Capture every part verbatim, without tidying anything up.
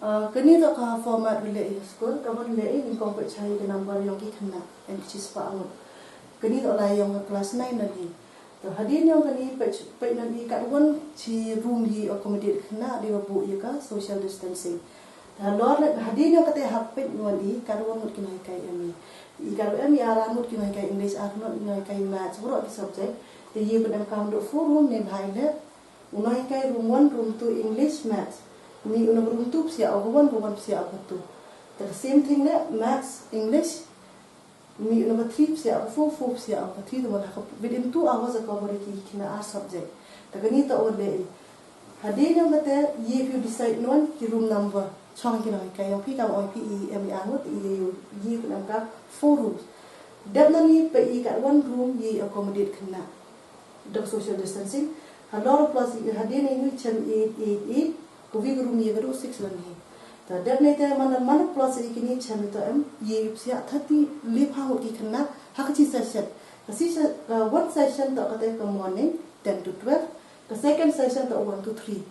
Ah, kani toh ka format wa leh i ha skur, ka wa leh i nyngkong peit cha i ka number yong ki khynnah, em ki chispah ngut. Kani toh lai yong ka class nine na hi. Toh hadien yong kani peit, peit na i katwon chi room i accommodate khynnah, dei wa buh ya ka social distancing. Toh halor le, hadien yong kate hap peit wan i katwon ngut ki nonghikai em i. I katwon em i ar ngut ki nonghikai English, ar ngut ki nonghikai Maths, waroh ki subject. Te ye pynemkam du four room neibhah i le u nonghikai room one, room two English, Maths. Mih u na room two psiah u ka one, ka one psiah u ka two. Te ka same thing le Maths, English. Mih u na ka three psiah u ka four, four psiah u ka three, te wa ha ka within two hours a cover ki khynnah ar subject. Te kani toh wa leh i. Hadien yong kate ye phi u decide wan ki room number. Chong ki nonghikai yong phi, kam ong phi i em i ar ngut, i ye u, ye pynemkam four rooms. Dep na ni peit i katwon room ye accommodate khynnah da ka social distancing. Halor plus i hadien i ni chem eight, eight, eight, ka wi ka room ye ka du six lang hi. Toh dep na i te man, man plus i kini chem i toh em ye psiah thirty, lephaw ngut ki khynnah ha ka chi session. Ka chi se-, ka one session toh kate ka morning ten to twelve, ka second session toh one to three.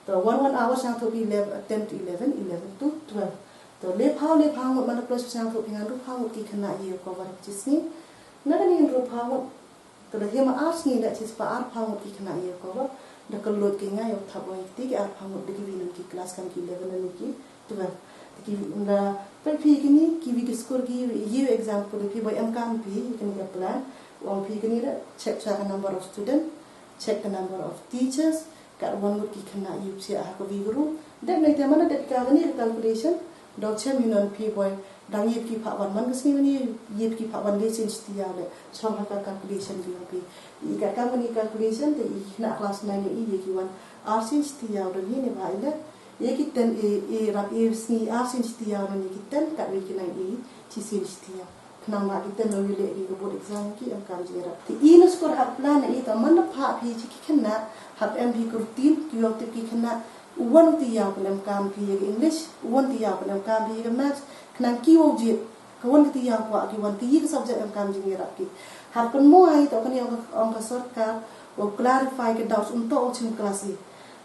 Toh one, one hour sñiawthooh phi eleven, ten to eleven, eleven to twelve. Toh lephaw, lephaw ngut man plus sñiawthooh phi ngan lephaw ngut ki khynnah ye cover chi sngi. Na kani lephaw ngut, toh da hi ma ar sngi da chispah arphaw ngut ki khynnah ye cover. Da ka load ki nga yow thap wa i kti ki arphaw ngut da ki wi na ki class kam ki eleven na ni ki twelve. Te ki wi na peit phi kini ki wi ki skur ki ye example da phi boi emkam phi kini ka plan. Ong phi kini da check cha ka number of student, check the number of teachers, katwon ngut ki khynnah ye psiah ha ka wi ka room. Dep na i te man da dep ka kani ka calculation, daw chem i non phi boi, dang ye ki phah wan man ka sngi, man ye, ye ki phah wan le sien chi tiaw le, chong ha ka calculation ki yong phi. I ka kam kani calculation, te i khynnah class nine i ye ki wan ar sien chi tiaw da ni neibhah i le. Ye ki ten i, i rap i sngi ar sien chi tiaw da ni ki ten, katwon ki nine i chi sien chi tiaw. Khnang ma ki ten wa leh ki ka board exam ki emkam jingyarap. Te i na skur hap plan i toh man da phah phi chi ki khynnah, hap em phi ka routine, ki yow tip ki khynnah, u wan u tiaw pynemkam phi ya ka English, u wan tiaw pynemkam phi ya ka Maths, khnang ki wow jied, ka wan ki tiaw kwah ki wan, ki ye ka subject emkam jingyarap ki. Hap kynmaw i toh kani ong ka, ong ka sorkar, wow clarify ka doubts, um toh u chim class i.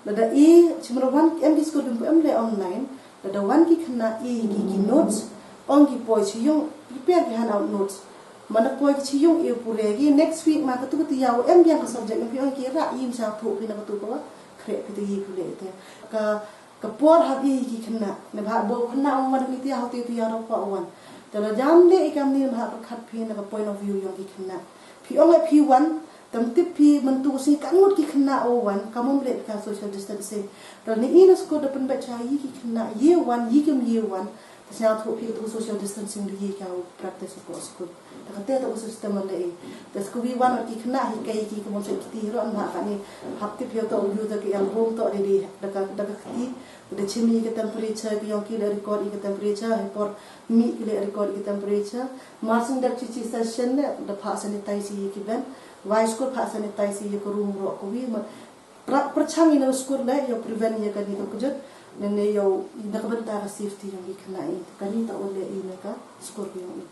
Lada i, chim ra wan, em ki skur ki em le online, lada wan ki khynnah i ki, ki notes, ong ki poi chi yung, prepare ki handout notes. Man da poi ki chi yung i pure ki, next week ma katu ka tiaw, em biang ka subject, em phi ong ki ra, i sñiawthooh phi na katu ka wa, khreh phi te ye pule te. Ka, ka por hap i ki khynnah, neibhah bo khynnah ong man ki tiaw, te tiaw da kwah wan. Te la jam le i kam ni neibhah pyrkhat phi na ka point of view yong ki khynnah. Phi ong le phi wan, Tam tip phi mynta ka sngi ka ngut ki khynnah u wan, kam ym leh ka social distancing. Te ni i na skur da pynbeit cha i ki khynnah, ye wan, ye kim ye wan. Te sñiawthooh phi ka social distancing da ye ka u practice ko skur. Te kate toh ka system le i. Te skur wi wan ki khynnah hi ka i ki kam ym sait kti ro na ka ni. Hap tip phi toh u yu da ki album toh de de da ka, da ka kti. Da chim i ka temperature ki yong ki le record i ka temperature, hi por mih ki le record i ka temperature. Marsing da chi chi session le da phah sanitize i ki ben. Wai skur phah sanitize ya ka room ro ka wi ma pra-, pyrchang i na ka skur le, yow prevent ya kani ka kjut, ne ne yow, na ka bynta ka safety yong ki khynnah i, kani toh u le i na ka skur yong i.